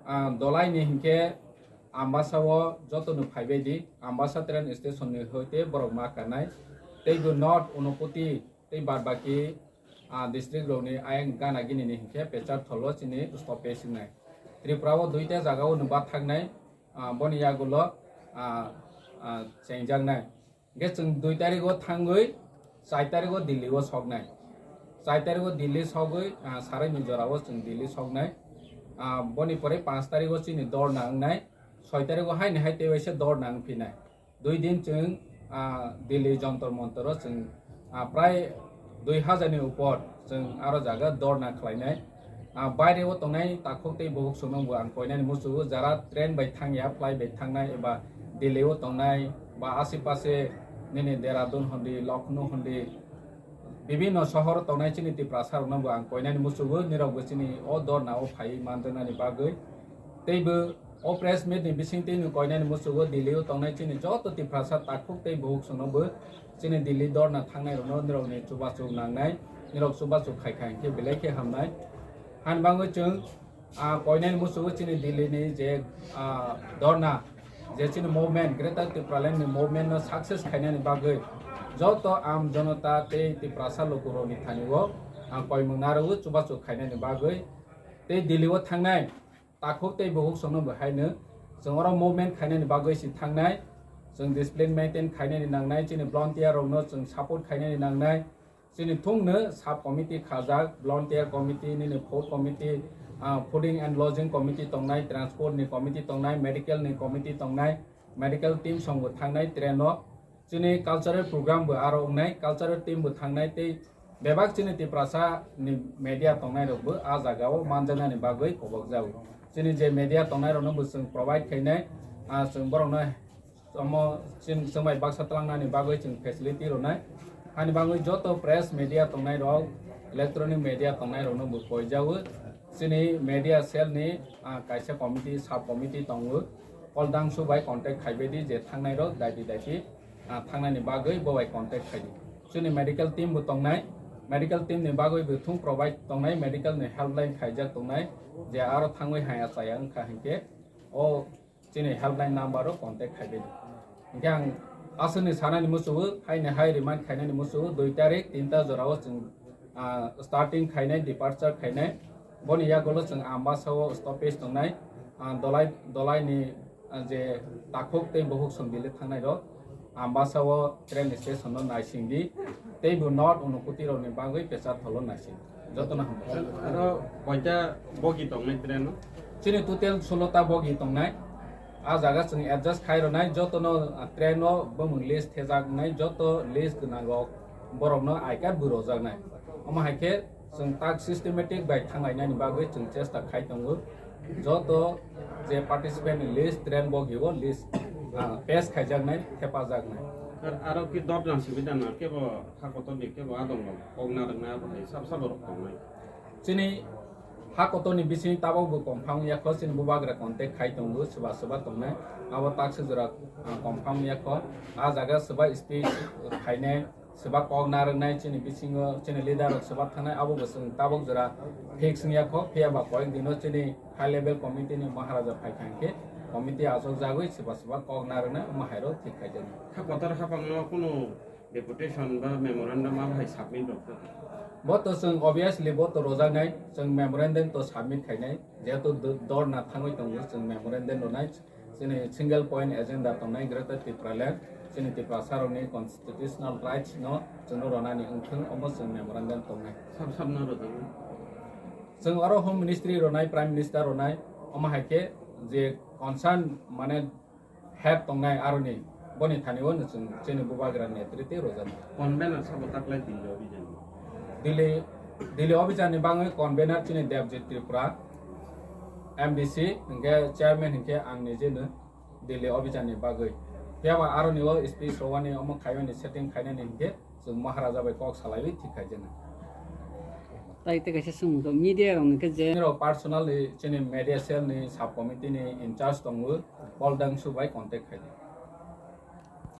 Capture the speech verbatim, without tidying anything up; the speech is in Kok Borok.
Ah, dolai ni hinkhe Ambasa o joto no phaibai di, Ambasa train station ni hoite borok ma kanai. Tei bo North Unakoti tei bad baki, ah, district rok ni ayang gana gini ni hinkhe pechar tholo chini stoppage wngnai. Tripura o duita jaga o no ba thangnai, ah, boni yagulo, ah, ah, chengjaknai. Hingke chwng dui tarikgo thangwi char tarikgo Delhi o soknai. Char tarikgo Delhi sogwi, ah, sarai ni jora o chwng Delhi soknai. Ah, boni pore panch tarikgo chini dorna wngnai. Soi tarikgo haini hai tei waisa dorna wngphinai. Dui din chwng, ah, Delhi Jantar Mantar o chwng, ah, prai dui hajar ni upor chwng aro jaga dorna khlainai. Ah, baire o tongnai takhuk tei bukhuk songno bo ang koinani muchugo, jara train bai thangya, flight bai thangnai eba Delhi o tongnai ba ashe pashe nini Dehradun hondi, Lucknow hondi, bibinno sohor tongnai chini Tiprasa rokno bo ang koinani muchugo, nirok bo chini o dorna o phaiwi manjaknani bagwi. Tei bo o press meet ni bisingtwi no koinani muchugo Delhi o tongnai chini joto Tiprasa takhuk tei bukhuk songno bo chini Delhi dorna thangnai rokno nirok ni chubachu nangnai, nirok chubachu khai khai khe belai khe hamnai. Hani bagwi chwng, ah, koinani muchugo chini Delhi ni je, ah, dorna, je chini movement, Greater Tipraland ni movement no success khainani bagwi joto am jonota tei Tiprasa lukurok ni thani o ang koimung narwo chubachu khainani bagwi tei Delhi o thangnai takhuk tei bukhuk songno bo haino chwng oro movement khainani bagwi si thangnai. Chwng discipline maintain khainani nangnai, chini volunteer rokno chwng support khainani nangnai. Chini thungno sub committee khajak, volunteer committee, nini food committee, ah, fooding and lodging committee tongnai, transport ni committee tongnai, medical ni committee tongnai, medical team song bo thangnai train o. Chini cultural program bo aro wngnai, cultural team bo thangnai tei bebak chini Tiprasa ni media tongnai rok bo a jaga o manjaknani bagwi kobok jago. Chini je media tongnai rokno bo chwng provide khainai, ah, chwng borokno omo chwng, chwng bai baksa twlangnani bagwi chwng facility rwnai. Hani bagwi joto press media tongnai rok, electronic media tongnai rokno bo koijago. Chini media cell ni, ah, kaisa committee, sub committee tongo. Pol Dangsu bai contact khaibai di je thangnai rok daiti daiti, ah, thangnani bagwi bo bai contact khai di. Chini medical team bo tongnai, medical team ni bagwi bo thung provide tongnai, medical ni helpline khaijak tongnai, je aro thangwi haya chaya wngkha hinkhe o chini helpline number o contact khaibai di. Hinkhe ang aswkni sanani muchugo, haini hai remind khainani muchugo, dui tarik tinta jorao chwng, ah, starting khainai, departure khainai. Boni yagulo chwng Ambasa o stoppage tongnai, ah, Dolai, Dolai ni, ah, je takhuk tei bukhuk song Delhi thangnai rok Ambasa o train station no naising di, tei bo North Unakoti rok ni bagwi pechar tholo naising. Jotono hambai. Aro koita bogi tongnai train o? Chini total solo ta bogi tongnai. A jaga chwng adjust khai rwnai, jotono, ah, train o bumung list thejak wngnai, joto list gwnang rok borokno I card bo rojaknai. Omo hai khe chwng tak systematic bai thanglainani bagwi chwng chesta khai tongo. Joto je participant ni list, train bogi o list, ah, pass khaijaknai, thepajaknai. Ar, aro ki dop jang simi dana kebo ha kotor ni kebo adong rok kok narwknai abo hai sab sabo rok tongnai. Chini ha kotor ni bising tabok bo confirm yakho, chini bubagra contact khai tongo, swba swba tongnai. Abo tak se jora, ah, confirm yakho. A jaga swba speech khainai, swba kok narwknai chini bisingo, chini leader rok swba thangnai, abo bo chwng tabok jora fix wngya kho, phiya ba koyek dino chini high level committee ni Maharaja phai kha hinkhe committee achuk jagwi swba swba kok narwknai, omo hai rok thik khai jani. Ha kotor hapang no kunu deputation ba memorandum abo hai submit rok kha? Bo to chwng obviously bo to rojaknai, chwng memorandum to submit khainai, jehetu do-, dorna thangwi tongo, chwng memorandum rwnai. Chini single point agenda tongnai Greater Tipraland, chini Tiprasa rokni constitutional rights no chwngno ronani wngthwng, omo chwng memorandum tongnai. Sab sab no rwjago. Chwng oro Home Ministry ronai, Prime Minister ronai, omo hai khe je concern mane head tongnai aroni, boni thani o chwng chini bubagra netrite rojak. Convener sabo taklai Delhi obijan? Delhi, Delhi obijan ni bangwi convener chini Debjit Tripura, M D C, hinkhe chairman hinkhe ang nijeno Delhi obijan ni bagwi. Phiya ba aroni o speech rowani omo khaimani setting khainani hinkhe chwng Maharaja bai kok salaiwi thik khaijana. Tai tei kaisa swngmung tongo, media rok hinkhe je nirok personally chini media cell ni sub committee ni in charge tongo, Pol Dangsu bai contact khaidi.